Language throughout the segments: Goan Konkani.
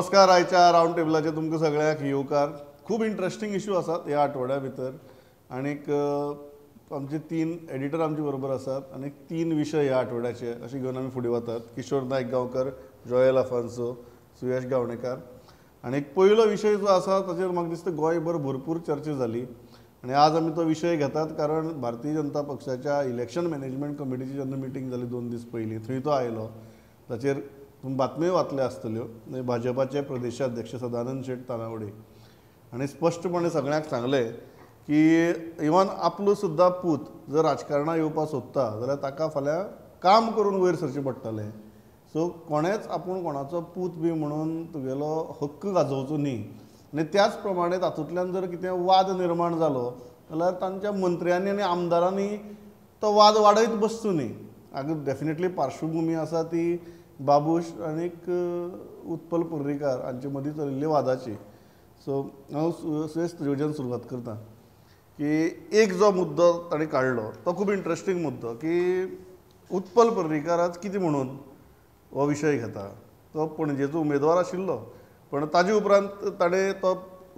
नमस्कार. आयच्या रावंड टेबलाचेर तुमकां सगळ्यांक येवकार. खूब इंट्रस्टींग इशू आसात ह्या आठवड्या भितर आनीक आमचे तीन एडिटर आमचे बरोबर आसात आनी तीन विशय ह्या आठवड्याचे अशे घेवन आमी फुडें वतात. किशोर नायक गांवकर, जोएल अफान्सो, सुयश गावणेकार. आनी पयलो विशय जो आसा ताचेर म्हाका दिसता गोंयभर भरपूर चर्चा जाली आनी आज आमी तो विशय घेतात कारण भारतीय जनता पक्षाच्या इलेक्शन मॅनेजमेंट कमिटीची जेन्ना मिटींग जाली 2 दीस पयलीं थंय तो आयलो. ताचेर तुमी बातम्यो वाचल्या आसतल्यो. भाजपाचे प्रदेशाध्यक्ष सदानंद शेट तानावडे आनी स्पश्टपणे सगळ्यांक सांगलें की इवन आपलो सुद्दां पूत जर राजकारणां येवपाक सोदता जाल्यार ताका फाल्यां काम करून वयर सरचें पडटलें. सो कोणेंच आपूण कोणाचो पूत बी म्हणून तुगेलो हक्क गाजोवचो न्ही आनी त्याच प्रमाणे तातूंतल्यान जर कितें वाद निर्माण जालो जाल्यार तांच्या मंत्र्यांनी आनी आमदारांनी तो वाद वाडयत बसचो न्ही. आतां डेफिनेटली पार्श्वभुमी आसा ती बाबूश आनीक उत्पल पर्रीकार हांचे मदीं चलिल्ली वादाची. सो हांव सुयश तुजेवच्यान सुरवात करता की एक जो मुद्दो ताणें काडलो तो खूब इंट्रस्टींग मुद्दो की उत्पल पर्रीकार आज कितें म्हणून हो विशय घेता. तो पणजेचो उमेदवार आशिल्लो पण ताजे उपरांत ताणें तो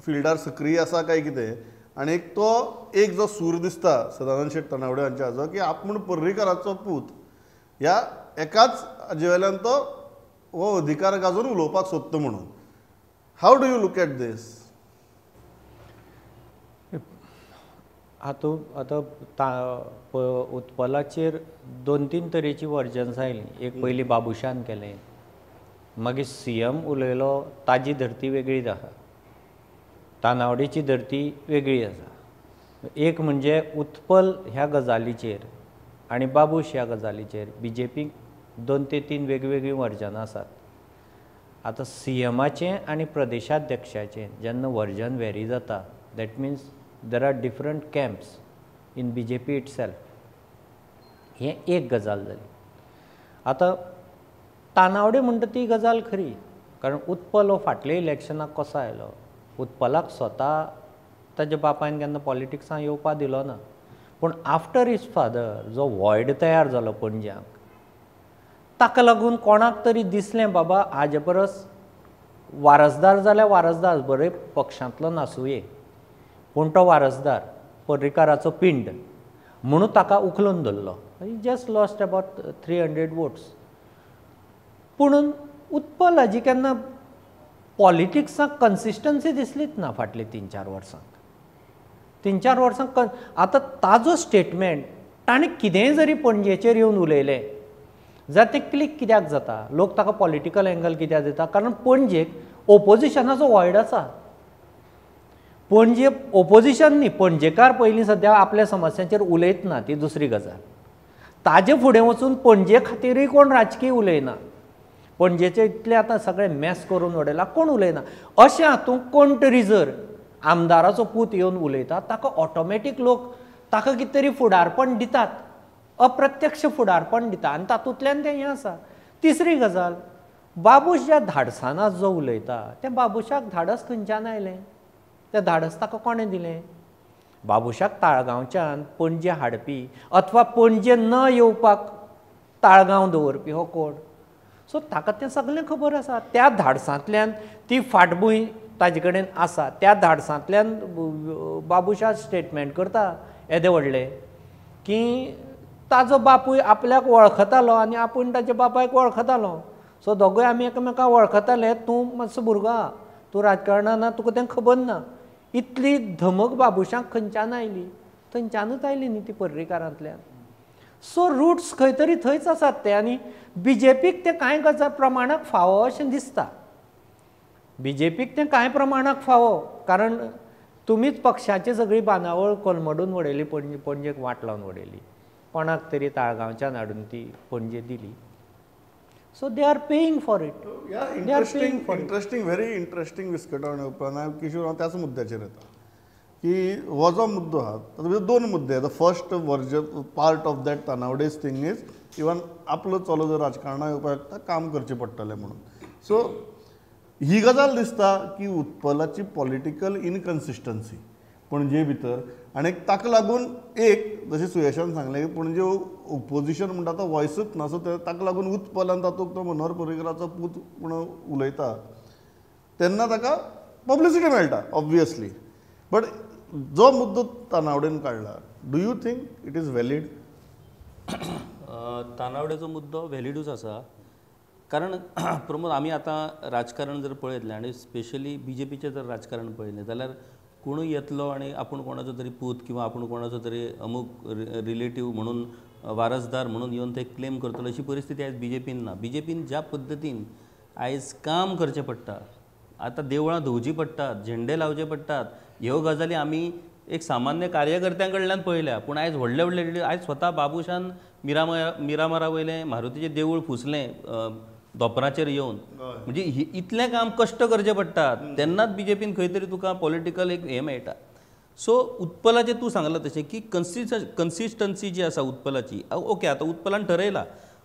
फिल्डार सक्रीय आसा काय कितें आनी तो एक जो सूर दिसता सदानंद शेट तानावडे हांच्या हाजो की आपूण पर्रीकाराचो पूत ह्या एकाच हाजे वेल्यान तो हो अधिकार गाजोवन उलोवपाक सोदता म्हणून. How do you look at this? हातूंत आतां उत्पलाचेर 2-3 तरेची वर्जन्स आयलीं. एक पयलीं बाबुशान केलें, मागीर सीएम उलयलो, ताजी धरती वेगळी आसा, तानावडेची धरती वेगळी आसा. एक म्हणजे उत्पल ह्या गजालीचेर आनी बाबूश ह्या गजालीचेर बीजेपीक 2 ते 3 वेगवेगळीं वर्जनां आसात. आतां सीएमाचें आनी प्रदेशाध्यक्षाचें जेन्ना वर्जन वेरी जाता that means there are different camps in BJP itself. हें एक गजाल जाली. आतां तानावडे म्हणटा ती गजाल खरी, कारण उत्पल हो फाटल्या इलेक्शनाक कसो आयलो, उत्पलाक स्वता ताज्या बापायन केन्ना पॉलिटिक्सां येवपाक दिलो ना, पूण आफ्टर his father जो वॉयड तयार जालो पणज्यांक, ताका लागून कोणाक तरी दिसलें बाबा हाजे परस वारसदार जाल्यार वारसदार बरे पक्षांतलो नासुये पूण तो वारसदार पर्रीकाराचो पिंड म्हणून ताका उखलून धरलो. He just lost about 300 votes. पुणून उत्पल हाजी केन्ना पॉलिटिक्साक कन्सिस्टन्सी दिसलीच ना फाटले 3-4 वर्सांक. 3-4 वर्सांक आतां ताजो स्टेटमेंट ताणें कितेंय जरी पणजेचेर येवन उलयलें जाल्यार तें क्लिक कित्याक जाता, लोक ताका पॉलिटिकल एंगल कित्याक दिता, कारण पणजेक ओपोजिशनाचो वॉयड आसा. पणजे ओपोजिशन न्ही, पणजेकार पयलीं सद्या आपल्या समस्यांचेर उलयत ना, ती दुसरी गजाल. ताजे फुडें वचून पणजे खातीरूय कोण राजकीय उलयना, पणजेचे इतले आतां सगळे मॅस करून उडयला, कोण उलयना. अशें हातूंत कोण तरी जर आमदाराचो पूत येवन उलयता ताका ऑटोमॅटीक लोक ताका कितें तरी फुडारपण दितात, अप्रत्यक्ष फुडारपण दिता आनी तातूंतल्यान तें हें आसा. तिसरी गजाल, बाबूश ज्या धाडसान आज जो उलयता तें बाबूशाक धाडस खंयच्यान आयलें, तें धाडस ताका कोणें दिलें? बाबूशाक ताळगांवच्यान पणजे हाडपी अथवा पणजे न येवपाक ताळगांव दवरपी हो कोण? सो ताका तें सगळें खबर आसा. त्या धाडसांतल्यान ती फाटभूंय ताजे कडेन आसा, त्या धाडसांतल्यान बाबूशा स्टेटमेंट करता येदे व्हडलें की ताजो बापूय आपल्याक वळखतालो आनी आपूण ताच्या बापायक वळखतालो, सो दोगूय आमी एकामेकांक वळखताले, तूं मातसो भुरगो आहा, तूं राजकारणान ना, तुका तें खबर ना. इतली धमक बाबूशाक खंयच्यान आयली? थंयच्यानूच आयली न्ही ती पर्रीकारांतल्यान. सो रुट्स खंय तरी थंयच आसात ते आनी बीजेपीक तें कांय गजाल प्रमाणाक फावो अशें दिसता. बीजेपीक तें कांय प्रमाणाक फावो, कारण तुमीच पक्षाची सगळी बांदावळ कोलमडून उडयली, पणजे पणजेक वाट लावन उडयली, कोणाक तरी ताळगांवच्यान हाडून ती पणजे दिली. So they are paying for it. Interesting, interesting, very interesting विस्कटावणे उपरांत हांव किशोर हांव त्याच मुद्द्याचेर येता की हो जो मुद्दो आहा तातूंत भितर 2 मुद्दे. The first version part of that Tanawade's thing is even आपलो चलो जर राजकारणाक येवपाक शकता काम करचें पडटलें म्हणून. सो ही गजाल दिसता की उत्पलाची पॉलिटिकल इनकन्सिस्टन्सी पणजे भितर आनी ताका लागून एक जशें सुयशान सांगलें की पणजे ओपोजिशन म्हणटा तो वॉयसूच ना, सो ताका लागून उत्पल आनी तातूंत तो मनोहर पर्रीकराचो पूत म्हूण उलयता. तेन्ना ताका पब्लिसिटी मेळटा ऑब्वियसली. बट जो मुद्दो तानावडेन काडला, do you think it is valid? तानावडेचो मुद्दो व्हॅलिडूच आसा, कारण प्रमोद आमी आतां राजकारण जर पळयतलें आनी स्पेशली बी जे पीचें जर राजकारण पळयलें जाल्यार कोणूय येतलो आनी आपूण कोणाचो तरी पूत किंवा आपूण कोणाचो तरी अमूक रिलेटीव म्हणून वारसदार म्हणून येवन ते क्लेम करतलो अशी परिस्थिती आयज बी जे पीन ना. बी जे पीन ज्या पद्दतीन आयज काम करचें पडटा, आतां देवळां धुवचीं पडटात, झेंडे लावचे पडटात, ह्यो गजाली आमी एक सामान्य कार्यकर्त्यां कडल्यान पळयल्या. पूण आयज व्हडले व्हडले आयज स्वता बाबूशान मिरामारा वयलें मारुतीचें देवूळ फुसलें दोपराचेर येवन, म्हणजे इतलें काम कश्ट करचे पडटात तेन्नाच बी जे पीन खंय तरी तुका पॉलिटिकल एक हें मेळटा. सो उत्पलाचें तूं सांगलां तशें की कन्सिस्टन्सी जी आसा उत्पलाची, ओके आतां उत्पलान ठरयला,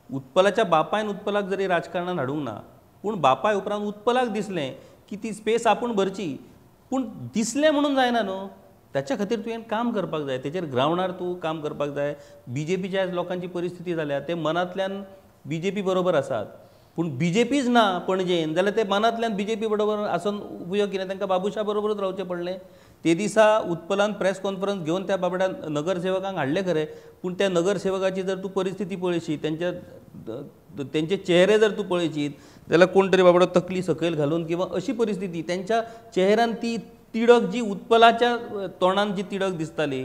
उत्पलाच्या बापायन उत्पलाक जरी राजकारणान हाडूंक ना पूण बापाय उपरांत उत्पलाक दिसलें की ती स्पेस आपूण भरची, पूण दिसलें म्हणून जायना न्हू, ताच्या खातीर तुवें काम करपाक जाय, तेचेर ग्रावंडार तूं काम करपाक जाय. बी जे पीच्या आयज लोकांची परिस्थिती जाल्या ते मनांतल्यान बी जे पी बरोबर आसात, पूण बी जे पीच ना पणजेन जाल्यार ते मनांतल्यान बी जे पी बरोबर आसून उपयोग कितें, तांकां बाबूशा बरोबरूच रावचें पडलें. ते दिसा उत्पलान प्रेस कॉन्फरन्स घेवन त्या बाबड्या नगरसेवकांक हाडले खरें, पूण त्या नगरसेवकाची जर तूं परिस्थिती पळयशी, तेंचे चेहरे जर तूं पळयशीत जाल्यार कोण तरी बाबडो तकली सकयल घालून किंवा अशी परिस्थिती, तेंच्या चेहऱ्यान ती तिडक जी उत्पलाच्या तोंडान जी तिडक दिसताली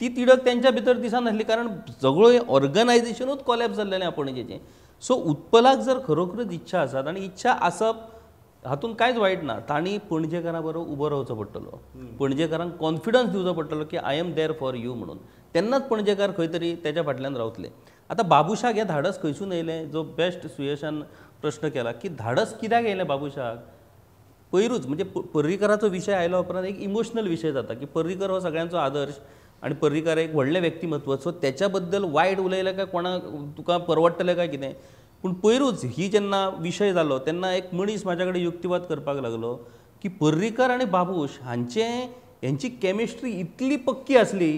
ती तिडक तेंच्या भितर दिसनासली, कारण सगळें ऑर्गनायजेशनूच कॉलॅप्स जाल्लें पणजेचें. सो उत्पलाक जर खरोखरच इच्छा आसात, आनी इच्छा आसप हातूंत कांयच वायट ना, तांणी पणजेकारां बरोबर उबो रावचो पडटलो, पणजेकारांक कॉन्फिडन्स दिवचो पडटलो की I am there for you म्हणून, तेन्नाच पणजेकार खंय तरी तेच्या फाटल्यान रावतले. आतां बाबूशाक हें धाडस खंयसून येयलें, जो बेस्ट सुयशान प्रश्न केला की धाडस कित्याक येयलें बाबूशाक पयरूच, म्हणजे पर्रीकराचो विशय आयलो उपरांत एक इमोशनल विशय जाता की पर्रीकर हो सगळ्यांचो आदर्श आनी पर्रीकर एक व्हडलें व्यक्तिमत्व, सो तेच्या बद्दल वायट उलयलें काय कोणाक तुका परवडटलें काय कितें. पूण पयरूच ही जेन्ना विशय जालो तेन्ना एक मनीस म्हाज्या कडेन युक्तिवाद करपाक लागलो की पर्रीकर आनी बाबूश हेंची केमिस्ट्री इतली पक्की आसली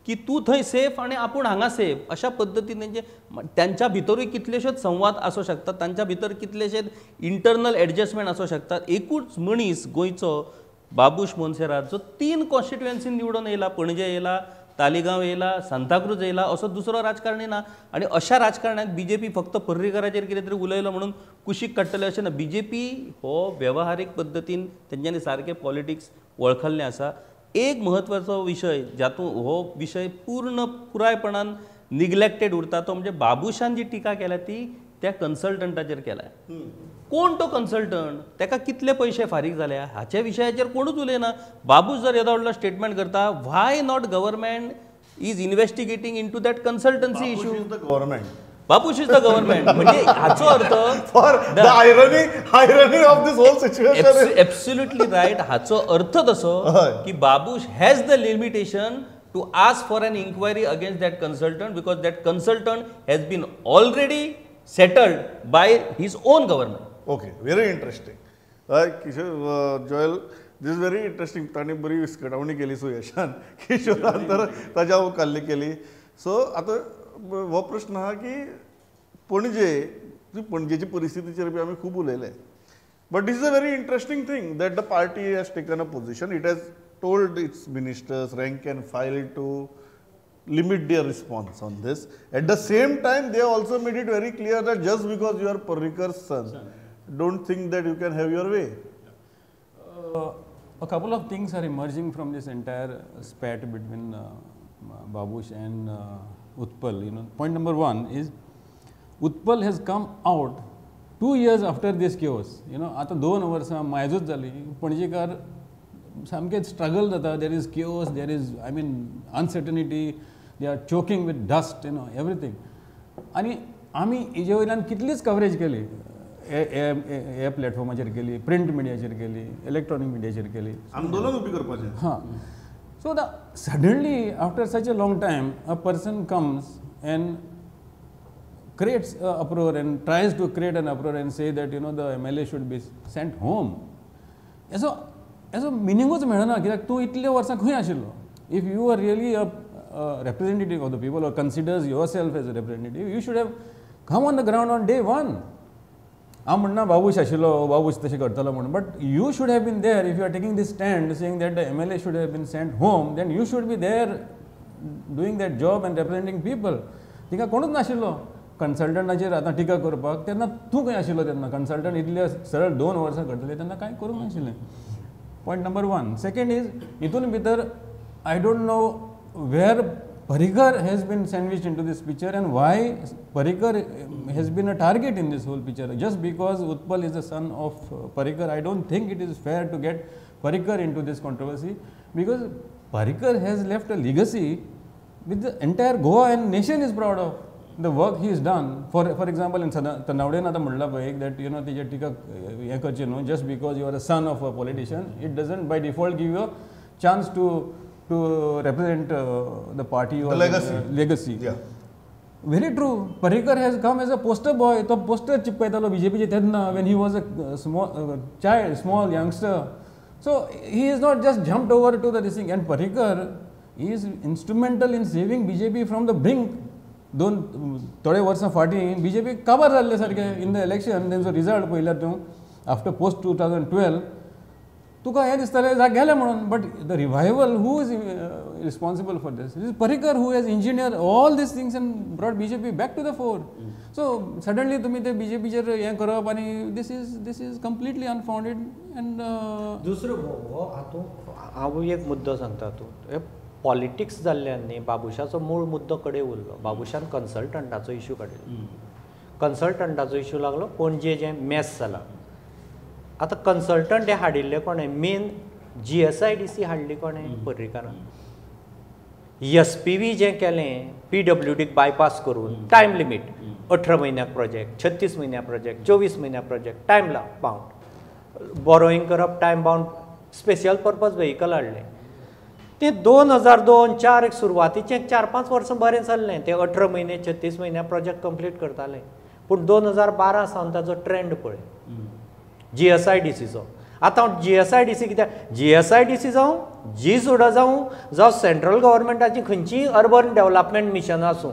की तूं थंय सेफ आनी आपूण हांगा सेफ, अशा पद्दतीन तेंच्या भितरूय कितलेशेच संवाद आसूं शकतात, तांच्या भितर कितलेशेच इंटरनल एडजस्टमेंट आसूं शकतात. एकूच मनीस गोंयचो बाबूश मोन्सेरात जो 3 कॉन्स्टिट्युएन्सीन निवडून येयला, पणजे येयला, तालिगांव येयला, सांताक्रूज येयला, असो दुसरो राजकारणी ना. आनी अशा राजकारण्याक बी जे पी फक्त पर्रीकराचेर कितें तरी उलयलो म्हणून कुशीक काडटले अशें ना. बी जे पी हो वेवहारीक पद्दतीन तेंच्यांनी सारकें पॉलिटिक्स वळखल्लें आसा. एक म्हत्वाचो विशय जातूंत हो विशय पूर्ण पुरायपणान निग्लेक्टेड उरता तो म्हणजे बाबूशान जी टिका केल्या ती त्या कन्सल्टंटाचेर केल्या. कोण तो कन्सल्टंट, ताका कितले पयशे फारीक जाल्या हाच्या विशयाचेर कोणूच उलयना. बाबूश जर येदो व्हडलो स्टेटमेंट करता, why not government is investigating into that consultancy issue? Babush is the government, म्हणजे हाचो अर्थ for the irony irony of this whole situation. Absolutely right. हाचो अर्थ तसो की Babush has the limitation to ask for an inquiry against that consultant because that consultant has been already settled by his own government. Okay, very interesting. Kishore, Joel, this is very interesting. तांणी बरी विस्कटावणी केली सुयशान, किशोरान तर ताज्या मुखाल्ली केली. सो आतां हो प्रश्न आहा की पणजे, पणजेची परिस्थितीचेर बी आमी खूब उलयले, but this is a very interesting thing that the party has taken a position. It has told its ministers rank and file to limit their response on this. At the same time, they also made it very clear that just because you are Parrikar's son, don't think that you can have your way. A couple of things are emerging from this entire spat between Babush and Utpal. You know, point number one is Utpal has come out 2 years after this chaos. You know, आता 2 वर्सां मायजूच जाली, पणजेकार सामकें struggle जाता. There is chaos, there is, I mean, uncertainty, they are choking with dust, you know, everything. आनी आमी हेजे वयल्यान कितलीच कवरेज केली, हे प्लॅटफॉर्माचेर केली, प्रिंट मिडियाचेर केली, इलेक्ट्रॉनीक मिडियाचेर केली, आंदोलन उबी करपाचें. हां, so the suddenly after such a long time a person comes and creates an uproar and tries to create an uproar and say that, you know, the MLA should be sent home. एसो मिनिंगूच मेळना, कित्याक तूं इतले वर्सां खंय आशिल्लो? If you are really a representative of the people or considers yourself as a representative, you should have come on the ground on day one. हांव म्हणना बाबूश आशिल्लो, बाबूश तशें करतलो म्हणून, but you should have been there. If you are taking this stand saying that the MLA should have been sent home, then you should be there doing that job and representing people. तिका कोणूच नाशिल्लो कन्सल्टंटाचेर आतां टिका करपाक. तेन्ना तूं खंय आशिल्लो तेन्ना? कन्सल्टंट इतले सरळ 2 वर्सां करतले तेन्ना कांय करूंक नाशिल्लें. Point number 1. Second is, हितून भितर I don't know where Parrikar has been sandwiched into this picture and why Parrikar has been a target in this whole picture. Just because Utpal is the son of Parrikar, I don't think it is fair to get Parrikar into this controversy, because Parrikar has left a legacy which the entire Goa and nation is proud of. The work he has done. For example, in Tanavden आतां म्हणलां पळय that you know तेजेर टिका हें करचें न्हू, just because you are a son of a politician, it doesn't by default give you a chance to represent the party or the legacy. Legacy. Yeah. Very true. Parrikar has come as a poster boy. तो poster चिपकायतालो BJP तेन्ना when he was a small child, small youngster. So he is not just jumped over to the this thing. And Parrikar is instrumental in saving BJP from the brink. दोन थोडे वर्सां फाटीं बीजेपी काबार जाल्ले सारके इन the election. तेंचो रिजल्ट पळयल्यार तूं आफ्टर पोस्ट 2012 तुका हें दिसतालें जा गेलें म्हणून. But the revival, who is responsible for this? It is Parrikar who has engineer all these things and brought BJP back to the fore. So suddenly तुमी ते बीजेपीचेर हें करप आनी this is completely unfounded. And दुसरो हो हातूंत हांव एक मुद्दो सांगता. तूं पॉलिटिक्स जाल्ल्यान न्ही बाबुशाचो मूळ मुद्दो कडेन उरलो. बाबुशान कन्सल्टंटाचो इशू काडिल्लो. कन्सल्टंटाचो इशू लागलो पणजे जें मॅस जाला. आतां कन्सल्टंट हे हाडिल्ले कोणें? मेन GSIDC हाडली कोणें? पर्रीकारान. SPV जें केलें PWDक बायपास करून टायम लिमीट 18 म्हयन्याक प्रोजेक्ट, 36 म्हयन्या प्रोजेक्ट, 24 म्हयन्या प्रोजेक्ट, टायम बावंड बोरोईंग करप, time bound special purpose vehicle हाडलें. तें 2002-04 एक सुरवातीचें 4-5 वर्सां बरें चल्लें. तें 18 म्हयने 36 म्हयन्या प्रोजेक्ट कंप्लीट करताले. पूण 2012 सावन ताजो ट्रेंड पळय GSIDCचो. आतां GSIDC कित्याक GSIDC जावं जीसुडा जावं जावं सेंट्रल गव्हर्मेंटाची खंयचीय अर्बन डेव्हलपमेंट मिशनां आसूं,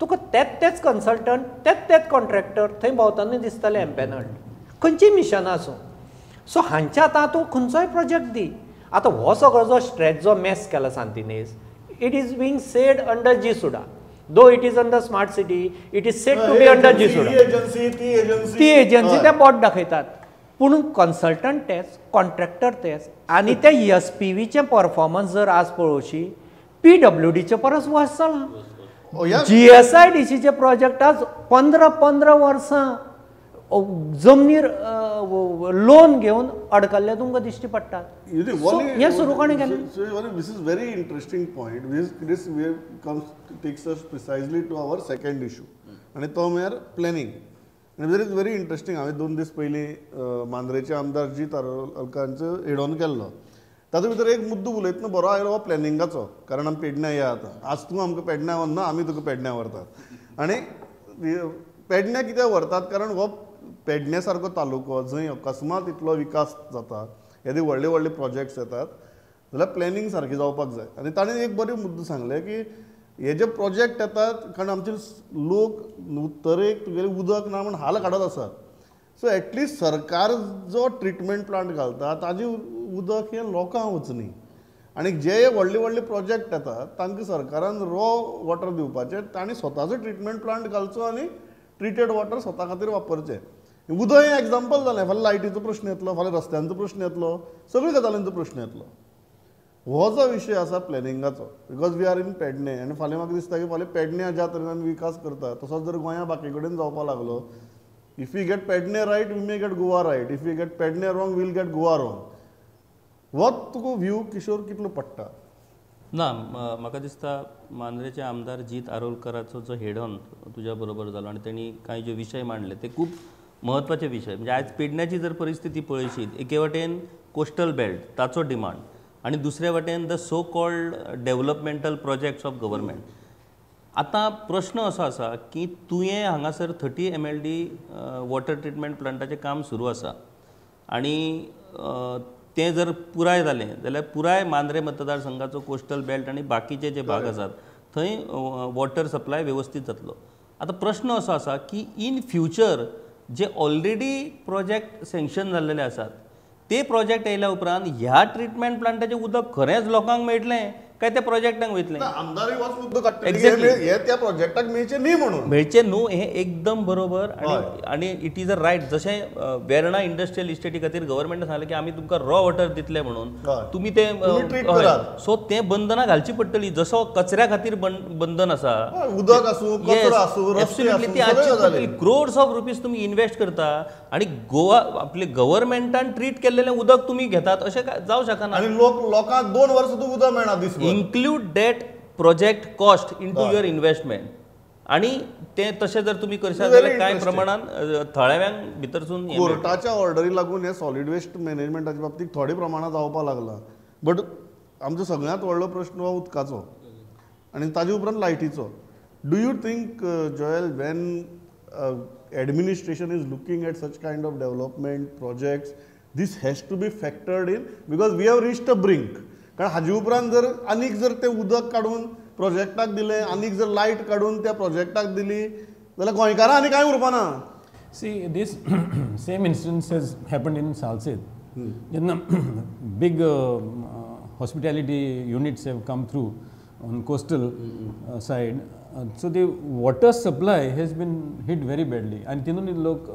तुका तेच तेच कन्सल्टंट तेच तेच कॉन्ट्रॅक्टर थंय भोंवतना दिसतले एम्पॅनल्ड खंयचीय मिशनां आसूं. सो हांच्या आतां तूं खंयचोय प्रोजेक्ट दी. आतां हो सगळो जो स्ट्रेच जो मॅस केला सांतिनेज, it is being said under GSUDA. Though it is under smart city, it is said to be under GSUDA. ती एजन्सी ते बोट दाखयतात. पूण कन्सल्टंट तेच, कॉन्ट्रॅक्टर तेच. आनी ते SPVचें परफॉर्मन्स जर आज पळोवशी PWDचे परस वर्स जालां. GSIDCचे प्रोजेक्ट आज 15-15 वर्सां जमनीर लोन घेवन अडकल्ले तुमकां दिश्टी पडटात. हें सुरू कोणें केलें? This is very interesting point. This comes takes us precisely to our second issue, आनी तो म्हळ्यार प्लॅनिंग. आनी that is very interesting. हांवें 2 दीस पयलीं मांद्रेचे आमदार जीत आरोलकारांचो हेड ऑन केल्लो. तातूंत भितर एक मुद्दो उलयतना बरो आयलो हो प्लॅनिंगाचो. कारण आमी पेडण्यां या आतां, आज तूं आमकां पेडण्यां व्हरना, आमी तुका पेडण्यां व्हरतात. आनी पेडण्यां कित्याक व्हरतात? कारण हो पेडण्या सारको तालुको जंय अकस्मात इतलो विकास जाता, येदे व्हडले व्हडले प्रोजेक्ट्स येतात, जाल्यार प्लॅनिंग सारकें जावपाक जाय. आनी ताणें एक बरें मुद्दो सांगलें की हे जे प्रोजेक्ट येतात, कारण आमचे लोक उत्तरेक तुगेलें उदक ना म्हूण हाल काडत आसात. सो एटलिस्ट सरकार जो ट्रिटमेंट प्लांट घालता ताजें उदक हें लोकांक वचनी. आनी जे व्हडले व्हडले प्रोजेक्ट येतात तांकां सरकारान रॉ वॉटर दिवपाचें, तांणी स्वताचो ट्रिटमेंट प्लांट घालचो आनी ट्रिटेड वॉटर स्वता खातीर वापरचें. उदक हें एग्जाम्पल जालें. फाल्यां लायटीचो प्रश्न येतलो, फाल्यां रस्त्यांचो प्रश्न येतलो, सगळी गजालींचो प्रश्न येतलो. हो जो विशय आसा प्लॅनिंगाचो, because we are in Pedne. आनी फाल्यां म्हाका दिसता की फाल्यां पेडण्यां ज्या तरेन आमी विकास करता तसोच जर गोंया बाकी कडेन जावपाक लागलो, if we get Pedne right we may get Goa right, if we get Pedne wrong we'll get Goa wrong. हो तुका व्यू किशोर कितलो पडटा? ना, म्हाका दिसता मांद्रेचे आमदार जीत आरोलकराचो जो हेड ऑन तुज्या बरोबर जालो आनी तेणी कांय जे विशय मांडले ते खूब म्हत्वाचे विशय. म्हणजे आयज पेडण्याची जर परिस्थिती पळयशीत, एके वटेन कोस्टल बेल्ट ताचो डिमांड आनी दुसरे वटेन the so called developmental projects of government. आतां प्रश्न असो आसा की तुयें हांगासर 30 MLD water treatment प्लांटाचें काम सुरू आसा आनी तें जर पुराय जालें जाल्यार पुराय मांद्रे मतदारसंघाचो कोस्टल बेल्ट आनी बाकीचे जे भाग आसात थंय वॉटर सप्लाय वेवस्थीत जातलो. आतां प्रश्न असो आसा की in future J already project sanction जाल्लेले आसात ते प्रोजेक्ट येयल्या उपरांत ह्या ट्रिटमेंट प्लांटाचें उदक खरेंच लोकांक मेळटलें काय त्या प्रोजेक्टांक वयतलें? आमदारय होच मुद्दो काडटले, हे त्या प्रोजेक्टाक मेळचें न्ही म्हणून. मेळचें न्हू हें एकदम बरोबर. आनी it is a right. जशें वेर्णा इंडस्ट्रियल इस्टेटी खातीर गव्हर्मेंटान सांगलें की आमी तुमकां रॉ वॉटर दितले म्हणून, तुमी तें सो तें बंधनां घालची पडटली. जसो कचऱ्या खातीर बंधन आसा, उदक आसूं कचरो आसूं, एब्सोल्युटली ती आसची पडटली. क्रोर्स ऑफ रुपीज तुमी इन्वेस्ट करता आनी गोवा आपले गव्हर्मेंटान ट्रीट केल्लेलें उदक तुमी घेतात अशें जावं शकना. आनी लोकांक 2 वर्सां सुद्दां उदक मेळना दीस. Include that project cost into your investment. आणि ते तशें जर तुमी करशात जाल्यार कांय प्रमाणान थळाव्यांक भितरसून कोर्टाच्या ऑर्डरी लागून हे सॉलिड वेस्ट मॅनेजमेंटाच्या बाबतीत थोडे प्रमाणात जावपाक लागला. बट आमचो सगळ्यांत व्हडलो प्रश्न हो उदकाचो आनी ताजे उपरांत लायटीचो. Do you think Joel, when administration is looking at such kind of development projects, this has to be factored in because we have reached a brink? कारण हाजे उपरांत जर आनीक जर तें उदक काडून प्रोजेक्टाक दिलें, आनीक जर लायट काडून त्या प्रोजेक्टाक दिली जाल्यार गोंयकारां आनी कांय उरपा ना. See, this same instance has happened in Salcete. जेन्ना big hospitality units have come through on coastal side, so the water supply has been hit very badly. आनी तितून लोक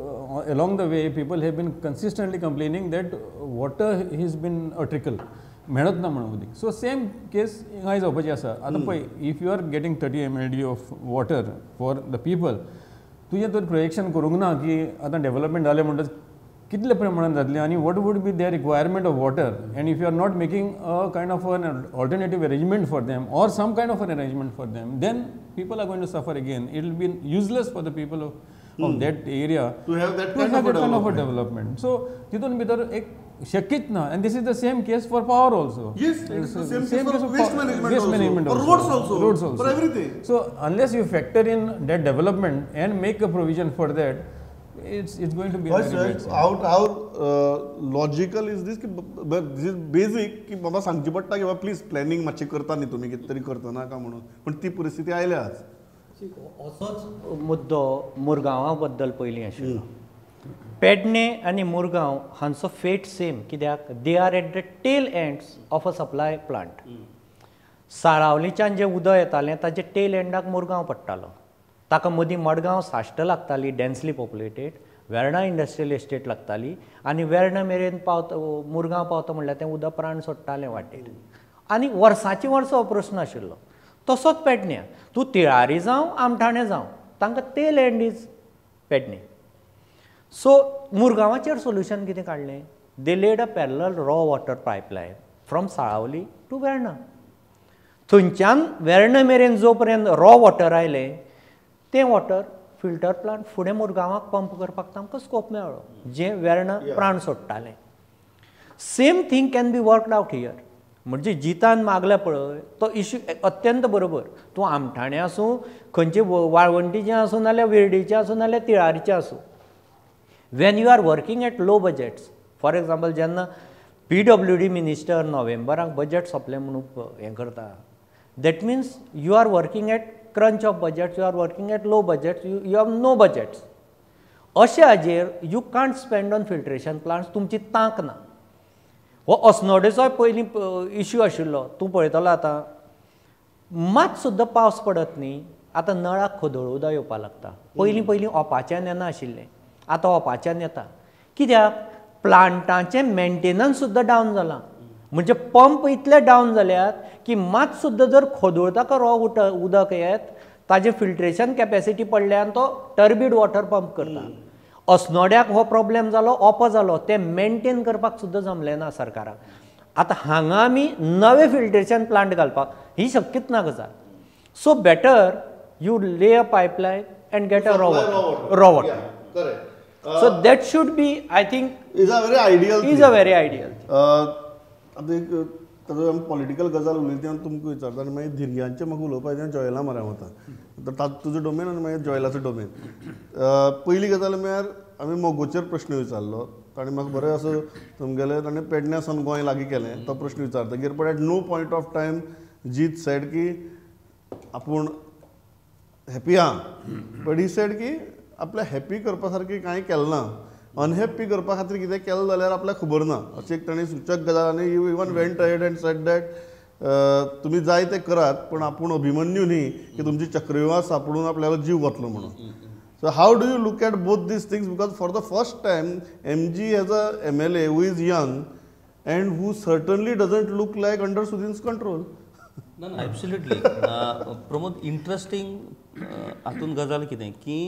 along the way people have been consistently complaining that water has been a trickle, मेळत ना म्हणून उदीक. सो सेम केस हांगाय जावपाची आसा. आतां पळय, if you are getting 30 MLD of water for the people, तुजें तर प्रोजेक्शन करूंक ना की आतां डेवलपमेंट जालें म्हणटच कितले प्रमाणान जातलें आनी what would be their requirement of water. And if you are not making a kind of an alternative arrangement for them or some kind of an arrangement for them, then people are going to suffer again. It will be useless for the people of that area to have that kind of a development. So तितून भितर एक शक्यच ना. And this is the same case for power also. Yes, it's the same case for waste management also, for roads also, roads also, for everything. So unless you factor in that development and make a provision for that, it's going to be very bad. How logical is this? This is basic की बाबा सांगची पडटा की बाबा प्लीज प्लॅनिंग मातशें करता न्ही तुमी, कितें तरी करतना का म्हणून, पण ती परिस्थिती आयल्या आज. असोच मुद्दो मुरगांवा बद्दल पयलीं आशिल्लो. पेडणे आनी मुरगांव हांचो फेट सेम, कित्याक they are at the tail ends of a supply plant. साळावलीच्यान जें उदक येतालें ताजे टेल एंडाक मुरगांव पडटालो. ताका मदीं मडगांव साश्ट लागताली, densely populated, Verna industrial estate लागताली आनी वेर्णा मेरेन पावता, मुरगांव पावता म्हणल्यार तें उदक प्राण सोडटालें वाटेर. आनी वर्सांची वर्सां हो प्रस्न आशिल्लो. तसोच पेडण्यां, तूं तिळारी जावं आमठाणें जावं, तांकां tail end is Pedne. So मुरगांवाचेर solution कितें काडलें? They laid a parallel raw water pipeline from Salaulim to Verna. थंयच्यान वेर्णा मेरेन जो पर्यंत रॉ वॉटर आयलें तें वॉटर फिल्टर प्लांट फुडें मुरगांवाक पंप करपाक तांकां स्कोप मेळ्ळो, जें वेर्णा प्राण सोडटालें. Same thing can be worked out here. म्हणजे जितान मागल्या पळय तो इश्यू अत्यंत बरोबर. तूं आमठाणें आसूं, खंयचे वाळवंटीचें आसूं, नाल्यार विर्डीचें आसूं, नाल्यार तिळारीचें आसूं, when you are working at low budgets, for example जेन्ना PWD minister नोव्हेंबराक बजेट सोंपलें म्हणून हें करता, that means you are working at crunch of budgets, you are working at low budgets, you have no budgets. अशे हाजेर you can't spend on filtration plants, तुमची तांक ना. हो अस्नोडेचोय पयलीं इश्यू आशिल्लो, तूं पळयतलो आतां मात सुद्दां पावस पडत न्ही, आतां नळाक खोदळ उदक येवपाक लागता. पयलीं पयलीं ओपाच्यान येना आशिल्लें, आतां ओपाच्यान येता. कित्याक प्लांटाचें मेंटेनन्स सुद्दां डावन जालां. म्हणजे पंप इतले डावन जाल्यात की मात सुद्दां जर खोदळ ताका रॉ उदक येत, ताजें फिल्ट्रेशन कॅपेसिटी पडल्यान तो टर्बीड वॉटर पंप करता. अस्नोड्याक हो प्रॉब्लेम जालो, ओपो जालो, तें मेंटेन करपाक सुद्दां जमलें ना सरकाराक. आतां हांगा आमी नवे फिल्ट्रेशन प्लांट घालपाक ही शक्यच ना गजाल. So better you lay a pipeline and get a raw water. Raw water. So that should be, I think, is a very ideal. Is a very ideal. आतां एक ताजो आमी पॉलिटिकल गजाल उलयली ती तुमकां विचारता आनी मागीर धिरयांचें म्हाका उलोवपाक जाय जॉयला मऱ्या वता, तर तुजो डोमेन आनी मागीर जॉयलाचो डोमेन. पयली गजाल म्हळ्यार आमी मगोचेर प्रश्न विचारलो, ताणें म्हाका बरें असो तुमगेलें ताणें पेडण्या सावन गोंय लागीं केलें तो प्रश्न विचारतगीर, but at no point of time Jeet said की आपूण हॅपी आहा, बट he said की आपल्या हॅपी करपा सारकें कांय केलें ना, अनहॅप्पी करपा खातीर कितें केलें जाल्यार आपल्याक खबर ना अशें एक ताणें सूचक गजाल. आनी you even went ahead and said that तुमी जाय तें करात पण आपूण अभिमन्यू न्ही की तुमची चक्रव्यूहां सापडून आपल्याला जीव वतलो म्हणून. So how do you look at both these things? Because for the first time MG as a MLA who is young and who certainly doesn't look like under Sudin's control. ना ना एब्सोल्युटली प्रमोद, इंट्रस्टींग हातून गजाल कितें की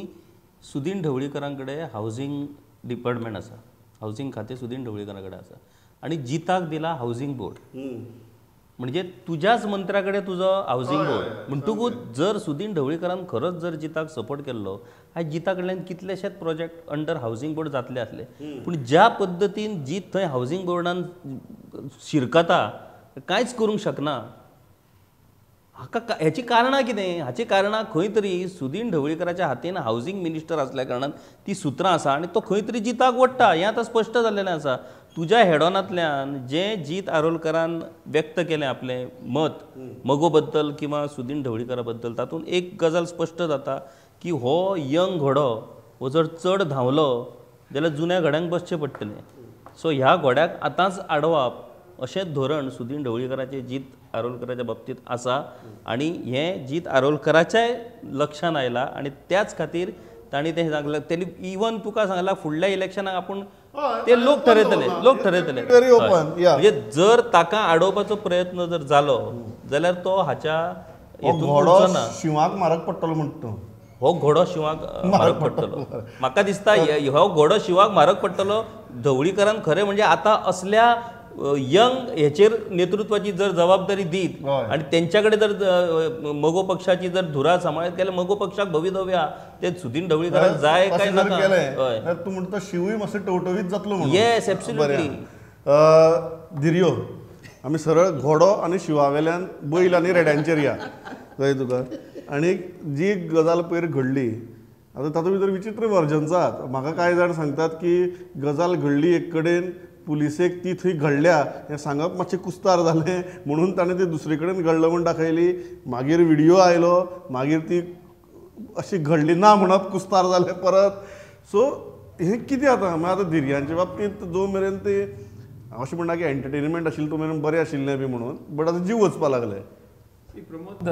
सुदीन ढवळीकरां कडेन हावजींग डिपार्टमेंट आसा, हावजींग खातें सुदीन ढवळीकरां कडेन आसा आनी जिताक दिला हावजींग बोर्ड. म्हणजे तुज्याच मंत्र्या कडेन तुजो हावजींग बोर्ड. म्हणटकूच जर सुदीन ढवळीकरान खरोच जर जिताक सपोर्ट केल्लो आयज जिता कडल्यान कितलेशेच प्रोजेक्ट अंडर हावजींग बोर्ड जातले आसले. पूण ज्या पद्दतीन जीत थंय हावजींग बोर्डान शिरकता, कांयच करूंक शकना, हाका हेची कारणां कितें? हाची कारणां खंय तरी सुदीन ढवळीकराच्या हातीन हावजींग मिनिस्टर आसल्या कारणान ती सुत्रां आसा आनी तो खंय तरी जिताक ओडटा हें आतां स्पश्ट जाल्लेलें आसा. तुज्या हेडॉनांतल्यान जें जीत आरोलकरान व्यक्त केलें आपलें मत मगो बद्दल किंवा सुदीन ढवळीकरा बद्दल, तातूंत एक गजाल स्पश्ट जाता की हो यंग घोडो हो जर चड धांवलो जाल्यार जुन्या घोड्यांक बसचें पडटलें. सो ह्या घोड्याक आतांच आडोवप अशें धोरण सुदीन ढवळीकराचें जीत आरोलकराच्या बाबतींत आसा आनी हें जीत आरोलकराच्याय लक्षांत आयलां आनी त्याच खातीर तांणी तें सांगलां. तेणी इवन तुका सांगलां फुडल्या इलेक्शनाक आपूण ते लोक ठरयतले, लोक ठरयतले. म्हणजे जर ताका आडोवपाचो प्रयत्न जर जालो जाल्यार तो हाच्या घोडो शिंवाक मारक पडटलो म्हणटा, हो घोडो शिंवाक मारक पडटलो. म्हाका दिसता हो घोडो शिंवाक मारक पडटलो. ढवळीकरान खरें म्हणजे आतां असल्या यंग हेचेर नेतृत्वाची जर जबाबदारी दीत आनी तेंच्या कडेन जर मगो पक्षाची जर धुरा सांबाळत गेल्यार मगो पक्षाक भवितव्य ते सुदीन ढवळीकराक जाय काय नाका. तूं म्हणटा शिवूय मातसो टवटवीत जातलो म्हणून. Yes, absolutely. धिरयो आमी सरळ घोडो आनी शिवा वेल्यान बैल आनी रेड्यांचेर या कळ्ळें तुका. आनी जी गजाल पयर घडली आतां तातूंत भितर विचित्र वर्जन्स आसात. म्हाका कांय जाण सांगतात की गजाल घडली एक कडेन, पुलिसेक ती थंय घडल्या हें सांगप मातशें कुस्तार जालें म्हणून ताणें ती दुसरे कडेन घडलं म्हूण दाखयली, मागीर व्हिडियो आयलो, मागीर ती अशी घडली ना म्हणप कुस्तार जालें परत. सो हें कितें आतां मागीर आतां धिरयांच्या बाबतींत जो मेरेन ते हांव अशें म्हणटा की एंटरटेनमेंट आशिल्लें तो मेरेन बरें आशिल्लें बी म्हणून, बट आतां जीव वचपा लागले. प्रमोद,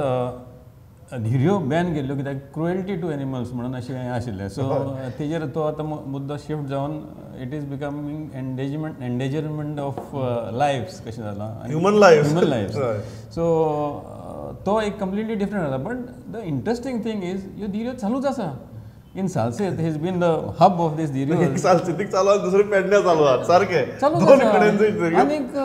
धिरयो बॅन केल्ल्यो कित्याक क्रुएल्टी टू एनिमल्स म्हणून अशें हें आशिल्लें. सो तेजेर तो आतां मुद्दो शिफ्ट जावन it is becoming endangerment of lives कशें जालां, ह्युमन लायफ, ह्युमन लायफ्स. सो तो एक कंप्लिटली डिफरंट जाला. But the interesting thing is ह्यो धिरयो चालूच आसा. In Salcete has been the hub of this धिरयो. सालसेतीक चालू आसा, दुसरे पेडण्या चालू आसा, सारकें चालू आसा. आनीक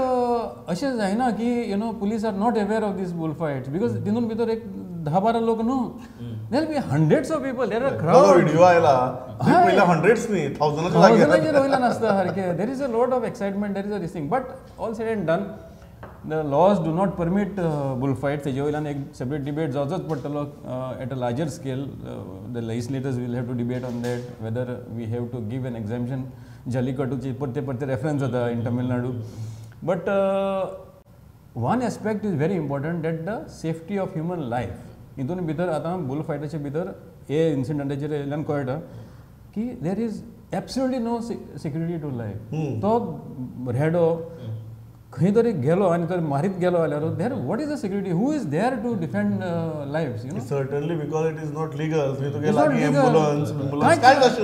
अशें जायना की you know police are not aware of this bull fights because तितून भितर एक 10-12 लोक न्हू, there be hundreds of people, there are crowd. Video आयला पयले हंड्रेड्स न्ही, थावजंडाचेर वयल्यान आसता सारकें. There is a lot of excitement, there is a this thing, but all said and done the laws do not permit bull fights. तेजे वयल्यान एक सेपरेट डिबेट जावचोच पडटलो at a larger scale. The legislators will have to debate on that whether we have to give an exemption. जल्लीकट्टूची परते परते रेफरन्स जाता in Tamil Nadu. But one aspect is very important, that the safety of human life. हितून भितर आतां बुल फायटाचे भितर हे इन्सिडंटाचेर वयल्यान कळटा की there is absolutely no security to life. तो रेडो खंय तरी गेलो आनी तो मारीत गेलो जाल्यार there what is the security, who is there to defend lives? You know certainly because it is not legal.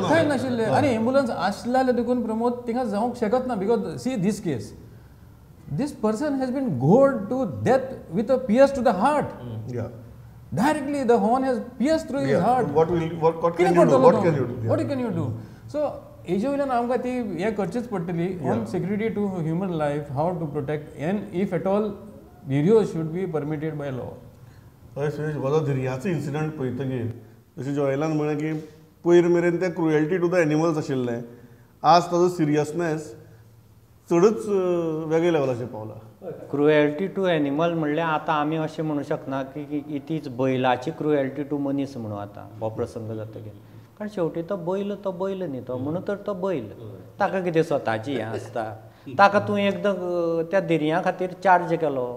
कांय नाशिल्लें आनी एम्बुलन्स आसले जाल्यार देखून प्रमोद थिंगा जावंक शकत ना. Because see this case, this person has been gored to death with a pierce to the heart. Directly the horn has pierced through his heart. What can you do? What can you do? What can you do? So हेजे वयल्यान आमकां ती हें करचीच पडटली on security to human life, how to protect, and if at all धिरयो should be permitted by law. हय सुरेश, हो धिरयाचो इन्सिडंट पळयतकीर जशें जॉयलान म्हळें की पयर मेरेन तें क्रुएल्टी टू the animals आशिल्लें, आज ताजो सिरियसनेस चडच वेगळ्या लेवलाचेर पावला. क्रुएल्टी टू एनिमल म्हणल्यार आतां आमी अशें म्हणूं शकना की it is बैलाची क्रुएल्टी टू मनीस म्हणून आतां हो प्रसंग जातकीर, कारण शेवटी तो बैल तो बैल न्ही, तो म्हणून तर तो बैल, ताका कितें स्वताची हें आसता. ताका तूं एकदां त्या धिरयां खातीर चार्ज केलो,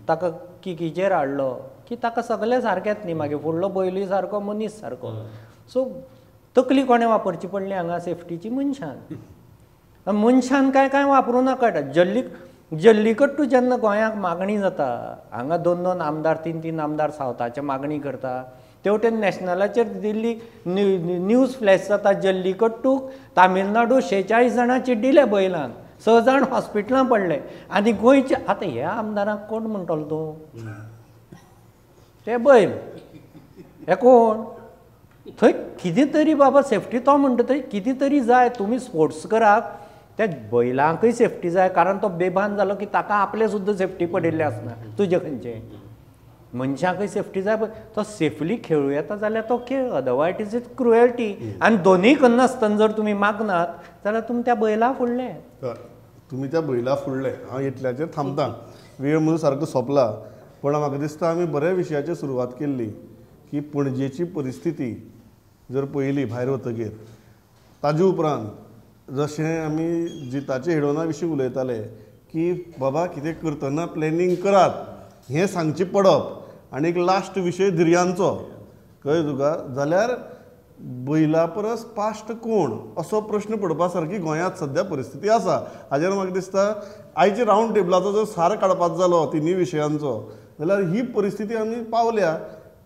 ताका किकीचेर हाडलो की ताका सगळें सारकेंच न्ही, मागीर फुडलो बैलूय सारको मनीस सारको. सो तकली कोणें वापरची पडली हांगा सेफ्टीची? मनशान. मनशान काय काय वापरूं नाका. जल्लीकट्टू जेन्ना गोंयांक मागणी जाता, हांगा 2-2 आमदार 3-3 आमदार सावथाचे मागणी करता, तेवटेन नॅशनलाचेर दिल्ली न्यूज फ्लॅश जाता जल्लीकट्टूक तामिळनाडू 46 जाणां चिड्डिले बैलान, 6 जाण हॉस्पिटलां पडले. आनी गोंयचे आतां ह्या आमदारांक कोण म्हणटलो तूं? ते बैल हे कोण? थंय कितें तरी बाबा सेफ्टी, तो म्हणटा थंय कितें तरी जाय. तुमी स्पोर्ट्स करात, त्या बैलांकय सेफ्टी जाय, कारण तो बेभान जालो की ताका आपलें सुद्दां सेफ्टी पडिल्लें आसना. तुजें खंयचें मनशाकय सेफ्टी जाय, तो सेफली खेळूं येता जाल्यार तो खेळ, अदरवायज is it cruelty. आनी दोनूय करनासतना जर तुमी मागनात जाल्यार तुमी त्या बैला फुडले, तुमी त्या बैला फुडले. हांव इतल्याचेर थांबता, वेळ म्हणून सारको सोंपला. पण म्हाका दिसता आमी बऱ्या विशयाचेर सुरवात केल्ली की पणजेची परिस्थिती जर पळयली भायर वतगीर, ताजे उपरांत जशें आमी जिताचे हेडोना विशीं उलयताले की बाबा कितें करतना प्लॅनिंग करात हें सांगचें पडप, आनी एक लास्ट विशय धिरयांचो, कळ्ळें तुका? जाल्यार बैला परस पाश्ट कोण असो प्रश्न पडपा सारकी गोंयांत सद्या परिस्थिती आसा. हाजेर म्हाका दिसता आयचे रावंड टेबलाचो जर सार काडपाचो जालो तिनूय विशयांचो जाल्यार ही परिस्थिती आमी पावल्या,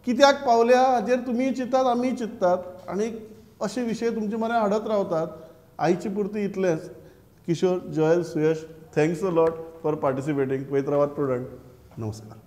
कित्याक पावल्या हाजेर तुमीय चिंतात आमीय चिंतात, आनी अशे विशय तुमचे मऱ्यान हाडत रावतात. आयचे पुरती इतलेंच. Kishore, Joel, Suyash, thanks a lot for participating. पळयत रावात प्रुडंट. नमस्कार.